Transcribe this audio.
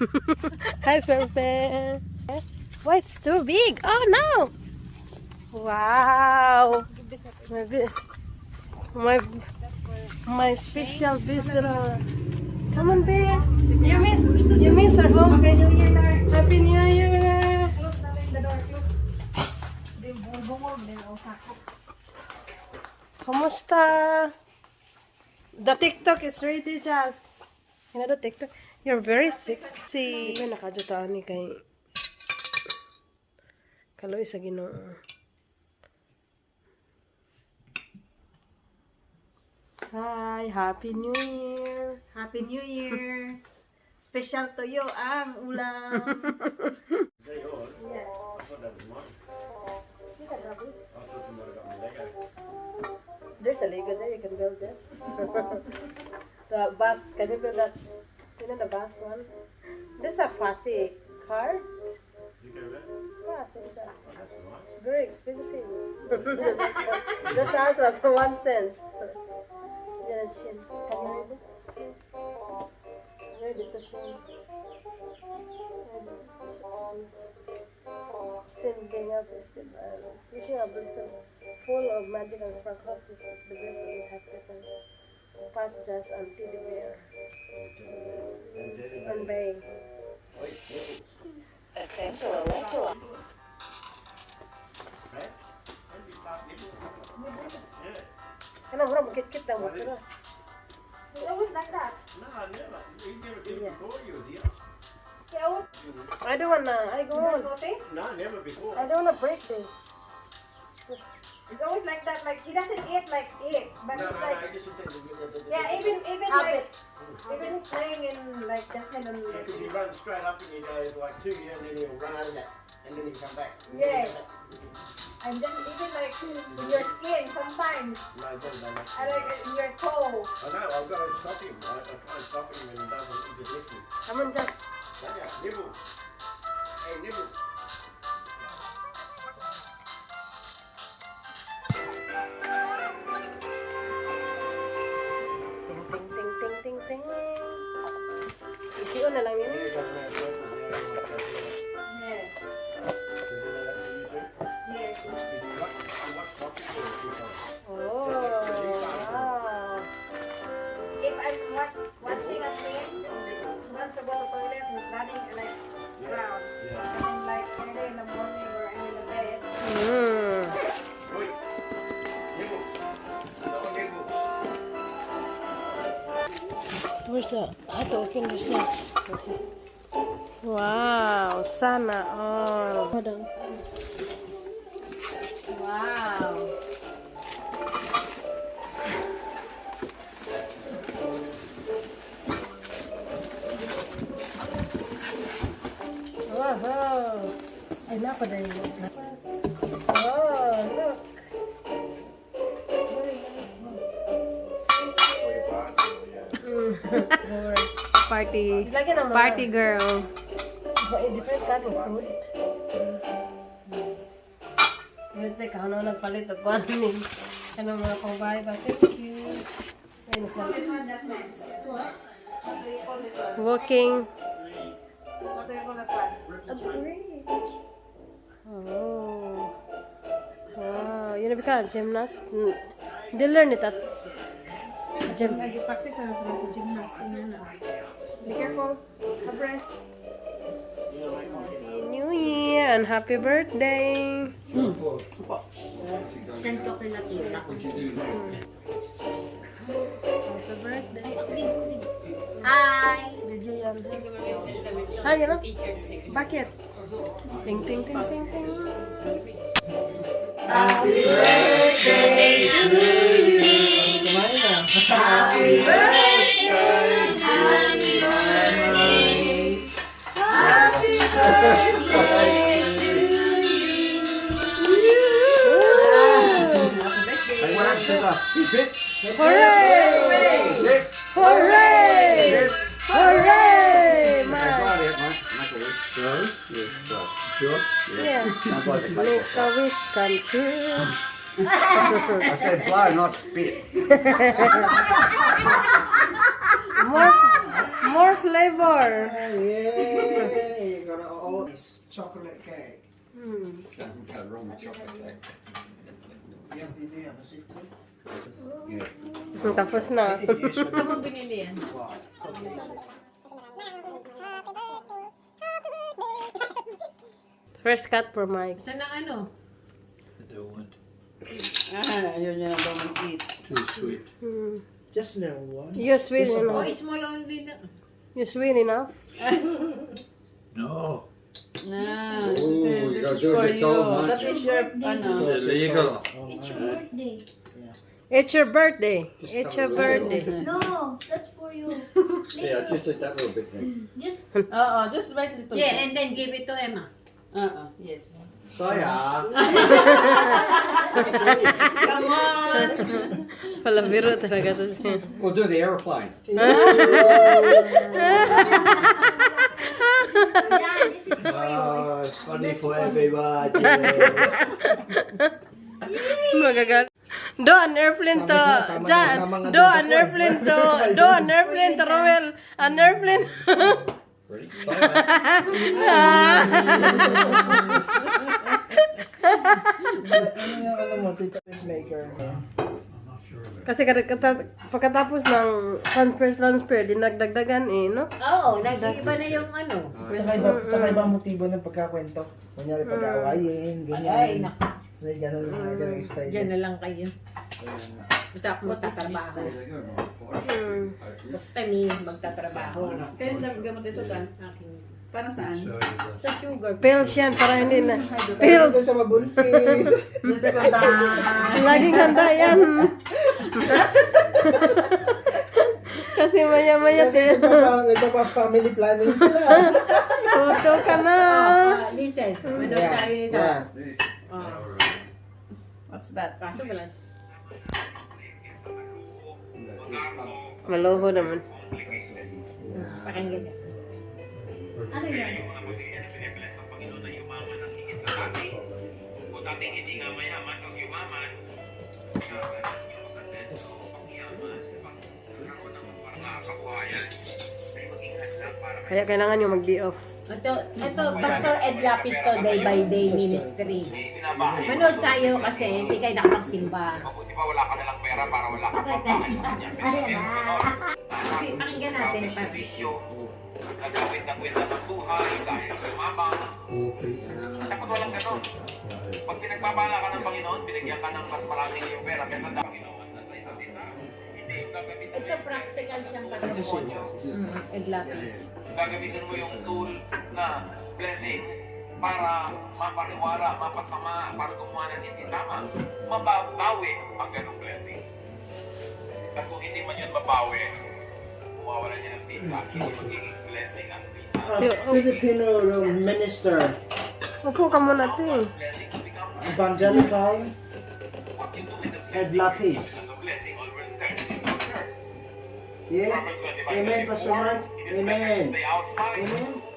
Hi, Pepe. Why it's too big? Oh no! Wow! My special visitor. Come on, Bear. You miss our home. Happy New Year, Lord. Happy New Year. Close namin the door. Close. Di bungol, di ang sako. Kumusta? The TikTok is ready, Jazz. You know the TikTok? You're very sexy. Hindi nakajutaan ni kay Kaloy sa Ginoo. Hi, Happy New Year. Happy New Year. Special to you ang ulam. Is that yours? Yeah. I thought that was mine. You can have this. I thought you might have got me Lego. There's a Lego there, you can build it. The bus, can you build that? You know the bus one? This is a fussy card. You go there? Fussy, just. Oh, that's nice. Very expensive. That's also for 1 cent. Yan, Shin. Can you read it? Read it to Shin. Read it. Sending up is the wishing a blessing full of magic and sparkle. This is the best of the happy and past just and teddy bear And Teddy and bear. bay. Wait, nibbles. Essential electrolyte. Right? When did you start nibbling? Yeah. Ano, mura, magkit-kit lang mo. Pero, It's always like that. No, never. He never did it before you was here. Yeah, always. I don't wanna, I go on. Notice? No, never before. I don't wanna break this. It's always like that. Like he doesn't eat like eat, but No, it's no, like no, just yeah, even Habit. like even he's playing in like Jasmine and Yeah, because he runs straight up and he goes like two, yeah, and then he'll run out of that, and then he'll come back. Yeah. And then even like in your skin sometimes. No, he doesn't done that. I like in your toe. I know, I've got to stop him. I try and stop him and he doesn't, he just licks me. Come on, just. Yeah, nibble. Hey, nibble. Ting, ting, ting, ting, ting, ting. Isiun na lang yun. Yeah, he doesn't have purple, yeah, he wants to go there. Yeah. Does he know that's YouTube? Yes. He watched boxing for a few times. Oh, wow. If I'm watching a scene, he wants to go to toilet, he's running like round. Yeah. And like early in the morning or I'm in the bed. Wait. Nibble. No, nibble. Where's the, how to open this one? Wow, sana all. Hold on. Wow. Wow. Ay, nako din. Oh, look. Oh, your party, yeah. Party. Lagyan ng mga Party girl. Different kind of food. Wait, teka, ano nagpalit og kuan ni kanang mga pangbahay ba? Thank you. Ayun, sa- This one, Jasmine. What do you call this one? Walking. What do you call that one? A bridge. Oh. Wow. You know, become a gymnast. They learn it at gym. Nag-practice na sila sa gymnast. Be careful. Have rest. Happy New Year and happy birthday. Send ko kay tita. Happy birthday. Ay, ako din, ako din. Hi! Video yan. Hi, ano? Bakit? Ting, ting, ting, ting, ting. Happy birthday to you. Kumain na. Happy birthday to you. Happy birthday to you. Hey, what happened to the Hooray! Hooray! Hooray! Man. Make a wish. Sure? Yeah. Sounds like a Make a wish come true. I said blow, not spit. More, more flavor. Ah, yeah. You got it all. It's chocolate cake. Can't go wrong with chocolate cake. Yeah, you do have a sweet tooth. Yeah. Tapos na. I think you should. Saan mo binili yan? Wow. Chocolate. First cut for Mike. Saan ang ano? I don't want. Ah, ayaw niya daw mag-eat. Too sweet. Just little one. You're sweet Just a Oh, enough. small only na. You're sweet enough. No. Na, Oh, this is, you this gotta is do for as you're you. told, mate. That is your, ano. It's illegal. Oh, It's man. your birthday. It's your birthday. Just It's cut your a little birthday. No, that's for you. Yeah, just take that little bit then. Just Oo, just bite little yeah, bit. and then give it to Emma. Oo, yes. Saya. Come on! Palabiro talaga to siya. We'll do the aeroplane. Yeah, this is for you. Ah, funny for everybody. Magagal. Do an airplane to. Tama na, Jan. tama nga Do daw an ako eh. airplane to. Do an airplane to, Roel. An airplane. Ready? Saya. Ano yung ano mo, Tita Maker? I'm not sure of it. Kasi pagkatapos ng transfer transfer, dinagdagdagan eh, no? Oo, nag-iba na yung ano. Tsaka iba ang motibo ng pagkakwento. Kunyari pag-aawayin, ganyan. Ay, naku. May ganun, mga ganun style. Diyan na lang kayo. Basta ako magtatrabaho. Basta me, magtatrabaho. Kaya gamot ito, Tan? Aking Para saan? sa sugar. Pills yan, para hindi na. Pills! Pills! Sa mabuntis! Laging handa yan. Kasi maya-maya, Kasi nagpapa-family planning sila. Puto ka na. Ah, listen, manood tayo nito. Yeah. Oh, What's that? kaso wala. Maloho naman. Pakinggan niya. Ano yan? Kaya kailangan yung mag-day off. Ito, Pastor Ed Lapis to, Day by Day Ministry. Manood tayo kasi hindi kayo nakapagsimba. Mabuti pa wala ka na lang pera para wala ka pang pakain sa kanya. Pero Pakinggan natin. sa bisyo, nagawin ng win ng buhay dahil sumabang. Dapat walang ganun. Pag pinagbabala ka ng Panginoon, binigyan ka ng mas maraming iyong pera kaysa sa Panginoon at sa isa't isa. Hindi yung gagamitin mo Ito yung practical siyang demonyo. Ed Lapis. Gagamitin mo yung tool na blessing para mapariwara, mapasama, para gumawa ng hindi tama. Mababawi ang ganong blessing. At kung hindi man yun mabawi, mawawalan niya ng visa. Hindi magiging blessing ang visa. Filipino minister, Upo ka muna, te. Blessing to become evangelical, what you do with the Ed blessing. Lapis. Because the blessing will return into a curse. Yeah? Proverbs 25, Amen, Pastor Mark. 24, it is better to Amen. stay outside Amen.